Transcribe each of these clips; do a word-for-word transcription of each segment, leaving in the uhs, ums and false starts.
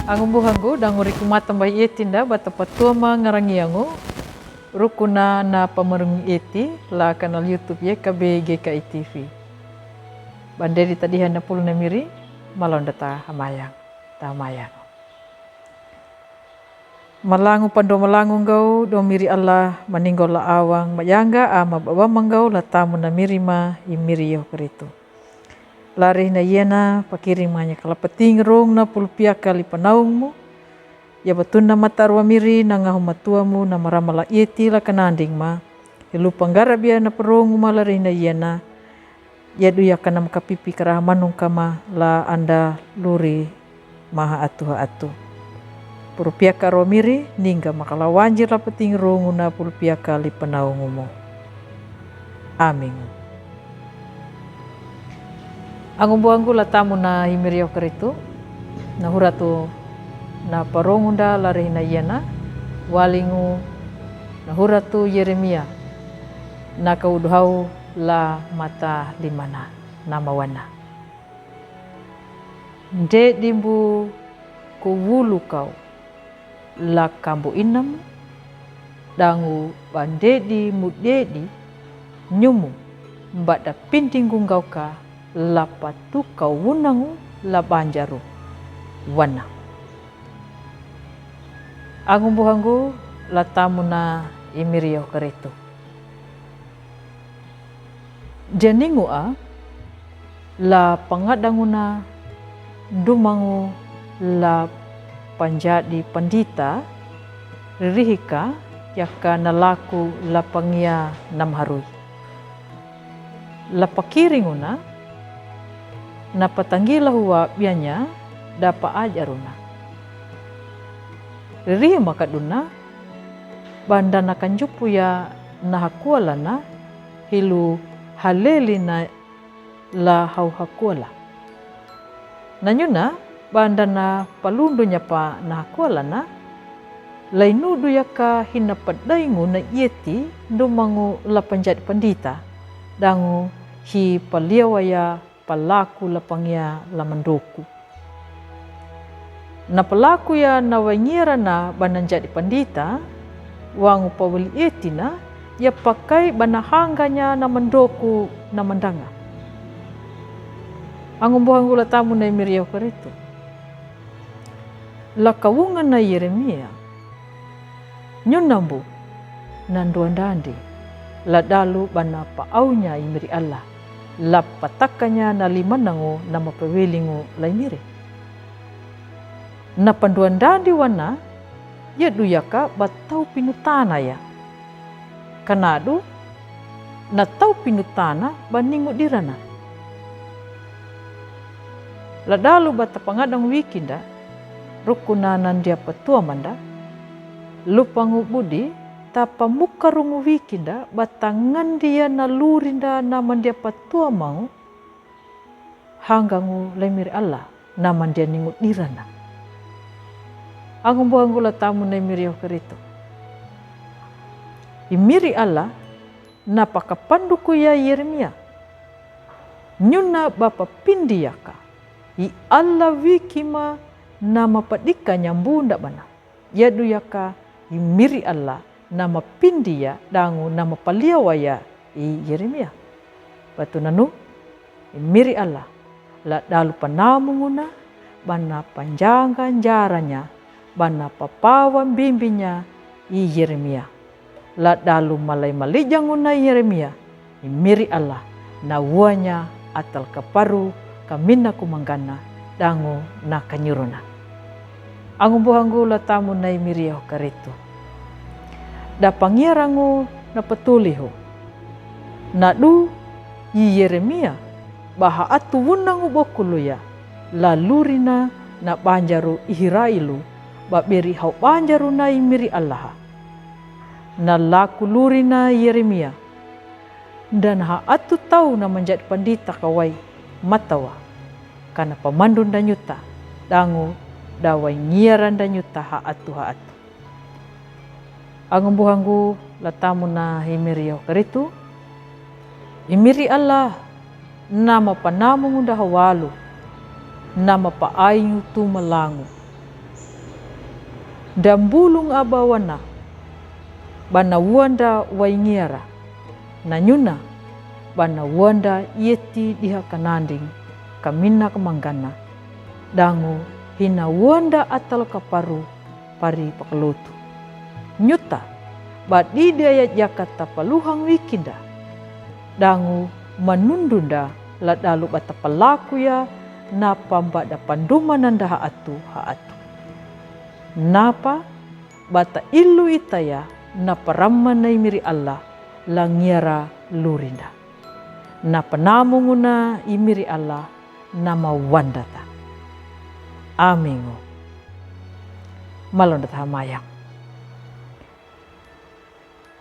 Angumbuhangu, danguri kumata mbai eti nda bata patua ma ngarangi angu rukuna na pamarung eti la kanal YouTube Y K B G K I T V. Bande di tadihan na pul na miri, malonda ta hamayang, ta hamayang. Malangu pando malangu ngau do miri Allah maninggo la awang mayangga ama baba manggau la tamu na miri ma i miri yoh keritu. Lari na yena pakiri manya kalapating rong na pulpia kali panaung mu. Ya batun na matar wa miri na ngahu matua mu na marama la yeti la kananding ma. Hilu panggara bia na perong ma lari na yena. Ya duya kana makapipi karaha manung kama la anda luri maha atu ha atu. Purpia karo miri ningga makala wanjir la peting rong na pulpia kali panaung mu. Amin. Angumbuhangu la tamu na i miri yoh keritu, na huratu na parong unda lari na yena, walingu na huratu Yeremia, na kauduhau la mata limana, na mawana. Ndedi mbu ko wulu kau la kambu inam, dangu ba ndedi mu dedi nyumu mbada pindingu ngauka la patu kau wunangu la banjaru wana. Angumbuhangu la tamu na i miri yoh keritu. Janingu a la pangadanguna dumangu la panjadi pandita ririhika yaka na laku la pangia na maharui. La pakiringuna na patanggi la huwa bianya da paajaruna. Ririhi makaduna banda na kanjupu ya na hakualana hilu haleli na la hau hakuala. Na nyuna banda na palundu nyapa na hakualana, lainudu yaka hina padaingu na yeti ndumangu la panjadi pandita, dangu hi paliawaya palaku la pangia la mandoku. Na palaku ya na waingiara na bana njadi pandita, wangu pawali eti na ya pakai bana hanganya na mandoku na mandanga. Angumbuhangu la tamu na i miri yoh keritu. La kawunga na Yeremia. Nyunambu na nduandandi la dalu bana paaunya i miri Allah la patakanya na limanangu na mapawelingu la i miri. Na panduandandi wana ya duyaka ba tau pinutana ya. Kanadu na tau pinutana ba ningu dirana. La dalu ba tapangadang wikinda rukuna nandia patua manda lupangu budi tapamukarungu wikinda ba tangandia na lurinda na mandia patua mau. Hanggangu la i miri Allah na mandia ningu dirana. Angumbuhangu la tamu na i miri yoh keritu. I miri Allah na pakapanduku ya Yeremia. Nyuna ba papindi yaka i Allah wikima na mapadika nyambunda bana. Ya duyaka i miri Allah na mapindi ya dangu na mapaliawaya i Yeremia. Batu nanu i miri Allah la dalu panamunguna bana panjanga njaranya bana papawa mbimbinya i Yeremia. La dalu malai malijanguna Yeremia i miri Allah na wuanya atal kaparu kamina kumangana dangu na kanyuruna. Angumbuhangu la tamu na i miri yoh keritu. Da pangiarangu na patulihu. Nadu i Yeremia ba haatu wunangu bokulu ya la lurina na banjaru Israelu ba beri hau banjaruna i miri Allaha. Na laku lurina Yeremia. Nda na haatu tau na manjadi pandita kawai matawa kana pamandu nda nyuta dangu da waingiara nda nyuta haatu haatu. Angumbuhangu la tamu na i miri yoh keritu. I miri Allah na mapanamungu nda hawalu na mapaaingu tu malangu. Dambulung a bawana, ba na wanda wai ngiara, na nyuna, ba na wanda ieti diha kananding, kaminak manggana, dangu hina wanda atal kaparu pari pakalotu. Nyuta, ba didi aya jakata paluhang wikinda, dangu manundunda la dalu bata palaku ya, napa bada pandumananda ha atu ha atu. Napa bata ilu itaya na paramana i miri Allah la ngiara lurinda. Na panamunguna i miri Allah na mawandata. Amingu. Malonda ta mayang.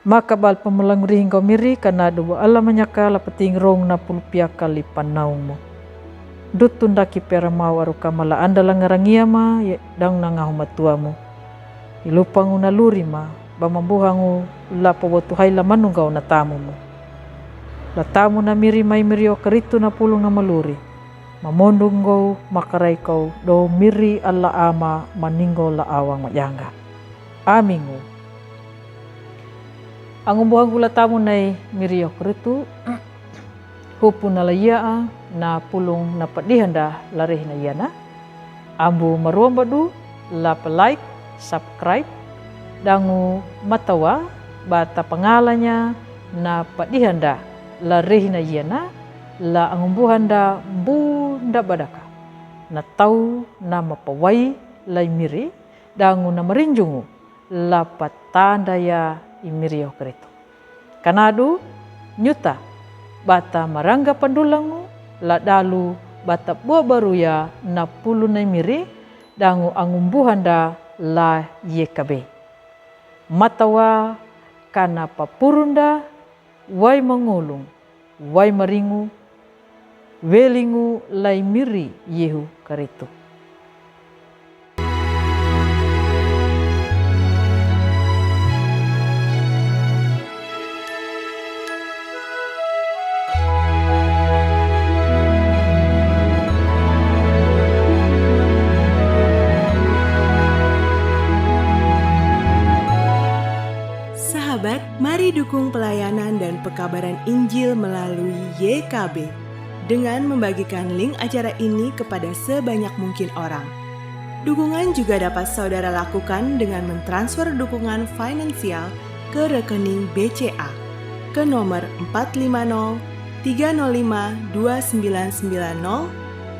Maka bal pamulang rihing kau miri kana dubu Allah manyaka la pating rong na pulpia kali panaung mu. Dutun daki pera mau aruka mala anda la ngarangia ma ye dang na ngahu matuamu. Ilupangu na luri ma, ba mambuhangu la pawotu hai la manunggau na tamu mu. La tamu na miri mai miri o karitu na pulung na maluri. Mamondung gou makarai kau do miri Allah ama maninggo la awang majanga. Amingu. Angumbuhangu la tamu nai miri o karitu. Hupu na la ia a na pulung na padihanda la rehina iana. Ambu maruamba du la pa like, subscribe, dangu matawa bata pangalanya na padihanda la rehina iana la angumbuhanda bunda badaka. Na tau na mapawai la i miri dangu na marinjungu la patanda ya i miri o karitu. Kanadu, nyuta, bata marangga pandulangu, la dalu, bata bua baruya na pulu na i miri, dangu angumbuhanda la yekabe. Matawa kana papurunda, wai mangulung, wai maringu, welingu la i miri Yehu karitu. Sahabat, mari dukung pelayanan dan pekabaran Injil melalui Y K B dengan membagikan link acara ini kepada sebanyak mungkin orang. Dukungan juga dapat saudara lakukan dengan mentransfer dukungan finansial ke rekening B C A ke nomor empat lima nol tiga nol lima dua sembilan sembilan nol,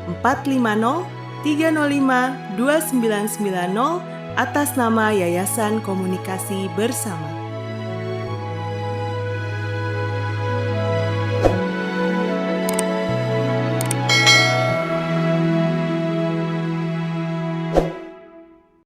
empat lima nol tiga nol lima dua sembilan sembilan nol, atas nama Yayasan Komunikasi Bersama.